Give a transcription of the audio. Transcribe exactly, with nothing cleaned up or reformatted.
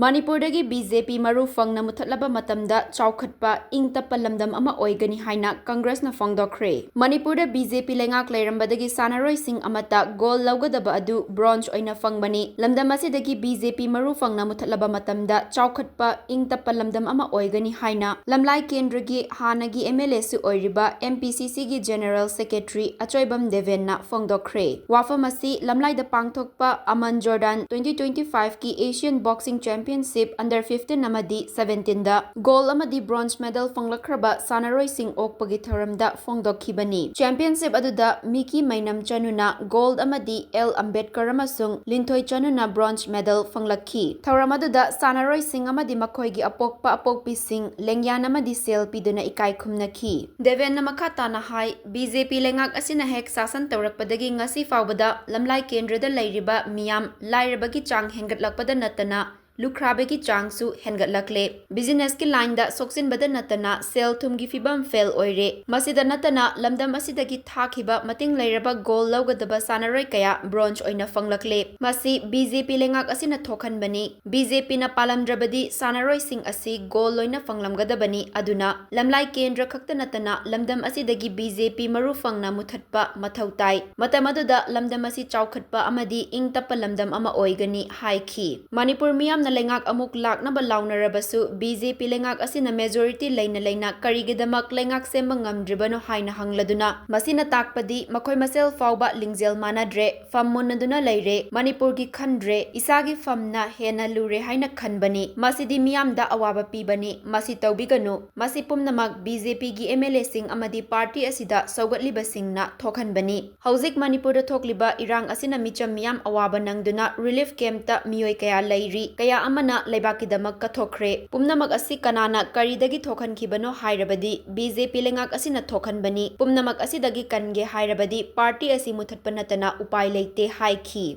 ꯃꯅꯤꯄꯨꯔꯗꯒꯤ B J ꯄꯤ ꯃꯔꯨ ꯐꯪꯅ ꯃꯨꯊꯠꯂꯕ ꯃꯇꯝꯗ ꯆꯥꯎꯈꯠꯄ, ꯏꯪ ꯇꯞꯄ ꯂꯝꯗꯝ ꯑꯃ ꯑꯣꯏꯒꯅꯤ ꯍꯥꯏꯅ ꯀꯪꯒ꯭ꯔꯦꯁꯅ ꯐꯣꯡꯗꯣꯛꯈ꯭ꯔꯦ꯫ ꯃꯅꯤꯄꯨꯔꯗ ꯕꯤ ꯖꯦ ꯄꯤ ꯂꯩꯉꯥꯛ ꯂꯩꯔꯝꯕꯗꯒꯤ ꯁꯥꯟꯅꯔꯣꯏꯁꯤꯡ ꯑꯃꯠꯇ ꯒꯣꯜ ꯂꯧꯒꯗꯕ ꯑꯗꯨ ꯕ꯭ꯔꯣꯟꯖ ꯑꯣꯏꯅ ꯐꯪꯕꯅꯤ꯫ ꯂꯝꯗꯝ ꯑꯁꯤꯗꯒꯤ ꯕꯤ ꯖꯦ ꯄꯤ ꯃꯔꯨ ꯐꯪꯅ ꯃꯨꯊꯠꯂꯕ ꯃꯇꯝꯗ ꯆꯥꯎꯈꯠꯄ, ꯏꯪ ꯇꯞꯄ ꯂꯝꯗꯝ ꯑꯃ ꯑꯣꯏꯒꯅꯤ ꯍꯥꯏꯅ ꯂꯝꯂꯥꯏ ꯀꯦꯟꯗ꯭ꯔꯒꯤ ꯍꯥꯟꯅꯒꯤ ꯑꯦꯝ ꯑꯦꯜ ꯑꯦꯁꯨ ꯑꯣꯏꯔꯤꯕ ꯑꯦꯝ ꯄꯤ ꯁꯤ ꯁꯤꯒꯤ ꯖꯦꯅꯔꯦꯜ ꯁꯦꯀ꯭ꯔꯦꯇꯔꯤ ꯑꯆꯣꯏꯕꯝ ꯗꯦꯕꯦꯟꯅ ꯐꯣꯡꯗꯣꯛꯈ꯭ꯔꯦ꯫ ꯋꯥꯐꯝ ꯑꯁꯤ ꯂꯝꯂꯥꯏꯗ ꯄꯥꯡꯊꯣꯛꯄ ꯑꯃꯟ ꯖꯣꯔꯗꯥꯟ twenty twenty five ꯀꯤ Asian Boxing Championship under fifteen ꯑꯃꯗꯤ seventeen ꯗ ꯒꯣꯜ ꯑꯃꯗꯤ ꯕ꯭ꯔꯣꯟꯖ ꯃꯦꯗꯜ ꯐꯪꯂꯛꯈ꯭ꯔꯕ ꯁꯥꯟꯅꯔꯣꯏꯁꯤꯡ ꯑꯣꯛꯄꯒꯤ ꯊꯧꯔꯝꯗ ꯐꯣꯡꯗꯣꯛꯈꯤꯕꯅꯤ꯫ ꯆꯦꯝꯄꯤꯌꯟꯁꯤꯞ ꯑꯗꯨꯗ ꯃꯤꯀꯤ ꯃꯩꯅꯝ ꯆꯅꯨꯅ ꯒꯣꯜ ꯑꯃꯗꯤ ꯑꯦꯜ ꯑꯝꯕꯦꯗꯀꯔ ꯑꯃꯁꯨꯡ ꯂꯤꯟꯊꯣꯏ ꯆꯅꯨꯅ ꯕ꯭ꯔꯣꯟꯖ ꯃꯦꯗꯜ ꯐꯪꯂꯛꯈꯤ꯫ ꯊꯧꯔꯝ ꯑꯗꯨꯗ ꯁꯥꯟꯅꯔꯣꯏꯁꯤꯡ ꯑꯃꯗꯤ ꯃꯈꯣꯏꯒꯤ ꯑꯄꯣꯛꯄ ꯑꯄꯣꯛꯄꯤꯁꯤꯡ ꯂꯦꯡꯌꯥꯟ ꯑꯃꯗꯤ ꯁꯦꯜ ꯄꯤꯗꯨꯅ ꯏꯀꯥꯏ ꯈꯨꯝꯅꯈꯤ꯫ ꯗꯦꯕꯦꯟꯅ ꯃꯈꯥ ꯇꯥꯅ ꯍꯥꯏ, ꯕꯤ ꯖꯦ ꯄꯤ ꯂꯩꯉꯥꯛ ꯑꯁꯤꯅ ꯍꯦꯛ ꯁꯥꯁꯟ ꯇꯧꯔꯛꯄꯗꯒꯤ ꯉꯁꯤ ꯐꯥꯎꯕꯗ ꯂꯝꯂꯥꯏ ꯀꯦꯟꯗ꯭ꯔꯗ ꯂꯩꯔꯤꯕ ꯃꯤꯌꯥꯝ ꯂꯥꯏꯔꯕꯒꯤ ꯆꯥꯡ ꯍꯦꯟꯒꯠꯂꯛꯄꯗ ꯅꯠꯇꯅ ꯂꯨꯈ꯭ꯔꯥꯕꯤꯒꯤ ꯆꯥꯡꯁꯨ ꯍꯦꯟꯒꯠꯂꯛꯂꯦ꯫ ꯕꯤꯖꯤꯅꯦꯁꯀꯤ ꯂꯥꯏꯟꯗ ꯁꯣꯛꯆꯤꯟꯕꯗ ꯅꯠꯇꯅ ꯁꯦꯜ ꯊꯨꯝꯒꯤ ꯐꯤꯕꯝ ꯐꯦꯜ ꯑꯣꯏꯔꯦ꯫ ꯃꯁꯤꯗ ꯅꯠꯇꯅ ꯂꯝꯗꯝ ꯑꯁꯤꯗꯒꯤ ꯊꯥꯈꯤꯕ ꯃꯇꯤꯡ ꯂꯩꯔꯕ ꯒꯣꯜ ꯂꯧꯒꯗꯕ ꯁꯥꯟꯅꯔꯣꯏ ꯀꯌꯥ ꯕ꯭ꯔꯣꯟꯖ ꯑꯣꯏꯅ ꯐꯪꯂꯛꯂꯦ꯫ ꯃꯁꯤ ꯕꯤ ꯖꯦ ꯄꯤ ꯂꯩꯉꯥꯛ ꯑꯁꯤꯅ ꯊꯣꯛꯍꯟꯕꯅꯤ꯫ ꯕꯤ ꯖꯦ ꯄꯤꯅ ꯄꯥꯜꯂꯝꯗ꯭ꯔꯕꯗꯤ ꯁꯥꯟꯅꯔꯣꯏꯁꯤꯡ ꯑꯁꯤ ꯒꯣꯜ ꯂꯣꯏꯅ ꯐꯪꯂꯝꯒꯗꯕꯅꯤ꯫ ꯑꯗꯨꯅ ꯂꯝꯂꯥꯏ ꯀꯦꯟꯗ꯭ꯔ ꯈꯛꯇ ꯅꯠꯇꯅ ꯂꯝꯗꯝ ꯑꯁꯤꯗꯒꯤ ꯕꯤ ꯖꯦ ꯄꯤ ꯃꯔꯨ ꯐꯪꯅ ꯃꯨꯊꯠꯄ ꯃꯊꯧ ꯇꯥꯏ꯫ ꯃꯇꯝ ꯑꯗꯨꯗ ꯂꯝꯗꯝ ꯑꯁꯤ ꯆꯥꯎꯈꯠꯄ ꯑꯃꯗꯤ ꯏꯪ ꯇꯞꯄ ꯂꯝꯗꯝ ꯑꯃ ꯑꯣꯏꯒꯅꯤ ꯍꯥꯏꯈꯤ꯫ ꯃꯅꯤꯄꯨꯔ ꯃꯤꯌꯥꯝꯅ ꯂꯩꯉꯥꯛ ꯑꯃꯨꯛ ꯂꯥꯛꯅꯕ ꯂꯥꯎꯅꯔꯕꯁꯨ ꯕꯤ ꯖꯦ ꯄꯤ ꯂꯩꯉꯥꯛ ꯑꯁꯤꯅ ꯃꯦꯖꯣꯔꯤꯇꯤ ꯂꯩꯅ ꯂꯩꯅ ꯀꯔꯤꯒꯤꯗꯃꯛ ꯂꯩꯉꯥꯛ ꯁꯦꯝꯕ ꯉꯝꯗ꯭ꯔꯤꯕꯅꯣ ꯍꯥꯏꯅ ꯍꯪꯂꯗꯨꯅ, ꯃꯁꯤꯅ ꯇꯥꯛꯄꯗꯤ ꯃꯈꯣꯏ ꯃꯁꯦꯜ ꯐꯥꯎꯕ ꯂꯤꯡꯖꯦꯜ ꯃꯥꯟꯅꯗ꯭ꯔꯦ, ꯐꯝ ꯃꯨꯟꯅꯗꯨꯅ ꯂꯩꯔꯦ, ꯃꯅꯤꯄꯨꯔꯒꯤ ꯈꯟꯗ꯭ꯔꯦ, ꯏꯁꯥꯒꯤ ꯐꯝꯅ ꯍꯦꯟꯅ ꯂꯨꯔꯦ ꯍꯥꯏꯅ ꯈꯟꯕꯅꯤ꯫ ꯃꯁꯤꯗꯤ ꯃꯤꯌꯥꯝꯗ ꯑꯋꯥꯕ ꯄꯤꯕꯅꯤ꯫ ꯃꯁꯤ ꯇꯧꯕꯤꯒꯅꯨ꯫ ꯃꯁꯤ ꯄꯨꯝꯅꯃꯛ ꯕꯤ ꯖꯦ ꯄꯤꯒꯤ ꯑꯦꯝ ꯑꯦꯜ ꯑꯦꯁꯤꯡ ꯑꯃꯗꯤ ꯄꯥꯔꯇꯤ ꯑꯁꯤꯗ ꯁꯧꯒꯠꯂꯤꯕꯁꯤꯡꯅ ꯊꯣꯛꯍꯟꯕꯅꯤ꯫ ꯍꯧꯖꯤꯛ ꯃꯅꯤꯄꯨꯔꯗ ꯊꯣꯛꯂꯤꯕ ꯏꯔꯥꯡ ꯑꯁꯤꯅ ꯃꯤꯆꯝ ꯃꯤꯌꯥꯝ ꯑꯋꯥꯕ ꯅꯪꯗꯨꯅ ꯔꯤꯂꯤꯐ ꯀꯦꯝꯞꯇ ꯃꯤꯑꯣꯏ ꯀꯌꯥ ꯂꯩꯔꯤ꯫ ꯀꯌꯥ ꯑꯃꯅ ꯂꯩꯕꯥꯛꯀꯤꯗꯃꯛ ꯀꯠꯊꯣꯛꯈ꯭ꯔꯦ꯫ ꯄꯨꯝꯅꯃꯛ ꯑꯁꯤ ꯀꯅꯥꯅ ꯀꯔꯤꯗꯒꯤ ꯊꯣꯛꯍꯟꯈꯤꯕꯅꯣ ꯍꯥꯏꯔꯕꯗꯤ ꯕꯤ ꯖꯦ ꯄꯤ ꯂꯩꯉꯥꯛ ꯑꯁꯤꯅ ꯊꯣꯛꯍꯟꯕꯅꯤ꯫ ꯄꯨꯝꯅꯃꯛ ꯑꯁꯤꯗꯒꯤ ꯀꯟꯒꯦ ꯍꯥꯏꯔꯕꯗꯤ ꯄꯥꯔꯇꯤ ꯑꯁꯤ ꯃꯨꯊꯠꯄ ꯅꯠꯇꯅ ꯎꯄꯥꯏ ꯂꯩꯇꯦ ꯍꯥꯏꯈꯤ꯫